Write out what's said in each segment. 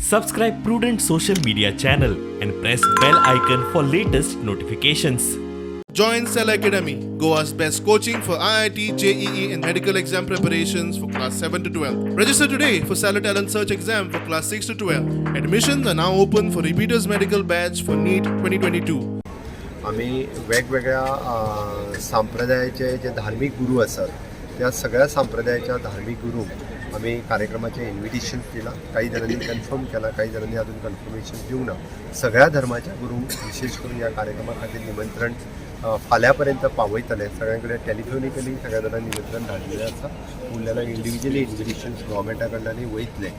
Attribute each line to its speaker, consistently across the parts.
Speaker 1: Subscribe Prudent Social Media channel and press bell icon for latest notifications.
Speaker 2: Join Cell Academy, Goa's best coaching for IIT, JEE, and medical exam preparations for class 7 to 12. Register today for Stellar Talent Search exam for class 6 to 12. Admissions are now open for repeaters medical batch for NEET 2022.
Speaker 3: आमी वेगवेगळ्या संप्रदायाचे जे धार्मीक गुरू आसात, त्या सगळ्या संप्रदायाच्या धार्मीक गुरूंक आमी कार्यक्रमाचें invitation दिलां. काही जाणांनी कन्फर्म केलां, काही जाणांनी अजून कन्फर्मेशन दिवंक ना. सगळ्या धर्माच्या गुरूंक विशेष करून ह्या कार्यक्रमा खातीर निमंत्रण फाल्यां पर्यंत पावयतले. सगळ्यां कडेन टेलिफोनिकली सगळ्या जाणांक निमंत्रण धाडलेलें आसा. उरलेल्या इंडिविज्युअली इन्विटेशन्स गव्हर्मेंटा कडल्यानूय वयतले.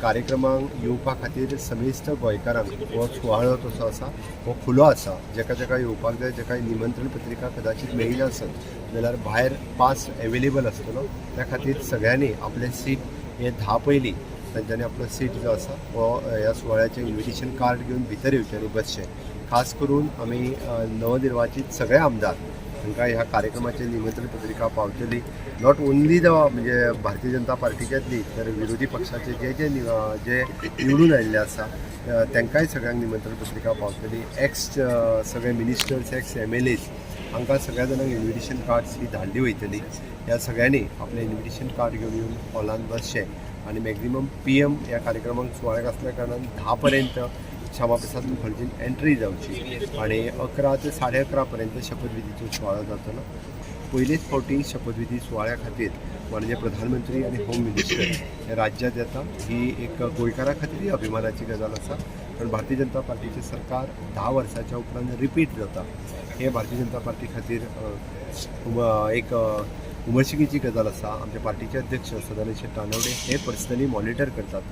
Speaker 3: कार्यक्रमांक येवपा खातीर समेस्त गोंयकारांक, हो सुवाळो तसो आसा, हो खुलो आसा. जेका जेका येवपाक जाय, जेका निमंत्रण पत्रिका कदाचित मेळना आसत जाल्यार भायर पास एवेलेबल आसतलो. त्या खातीर सगळ्यांनी आपलें सीट हे 10 पयलीं तांच्यांनी आपलो सीट जो आसा हो ह्या सुवाळ्याचें इन्विटेशन कार्ड घेवन भितर येवचें आनी बसचें. खास करून आमी नवनिर्वाचीत सगळे आमदार तांकां ह्या कार्यक्रमाची निमंत्रण पत्रिका पावतली. Not only the म्हणजे भारतीय जनता पार्टीचेच न्ही, तर विरोधी पक्षाचे जे जे जे निवडून आयिल्ले आसा, तांकांय सगळ्यांक निमंत्रण पत्रिका पावतली. एक्स सगळे मिनिस्टर्स, एक्स एमएलएज हांकां सगळ्या जाणांक इन्विटेशन कार्ड्स ही धाडली वयतली. ह्या सगळ्यांनी आपलें इन्विटेशन कार्ड घेवन येवन हॉलान बसचें आनी मॅक्झिमम पीएम ह्या कार्यक्रमाक सुवाळ्याक आसल्या कारणान 10 पर्यंत श्यामाप्रसाद मुखर्जीन एंट्री जावची आनी 11 ते 11:30 पर्यंत शपथविधीचो सुवाळो जातलो. पयलेच फावटी शपथविधी सुवाळ्या खातीर माननीय प्रधानमंत्री आनी होम मिनिस्टर हे राज्यात येता, ही एक गोंयकारां खातीरय अभिमानाची गजाल आसा, कारण भारतीय जनता पार्टीचें सरकार 10 वर्साच्या उपरांत रिपीट जाता, हे भारतीय जनता पार्टी खातीर एक उमळशिकेची गजाल आसा. आमच्या पार्टीचे अध्यक्ष सदानंद शेट तानवडे हे पर्सनली मॉनिटर करतात.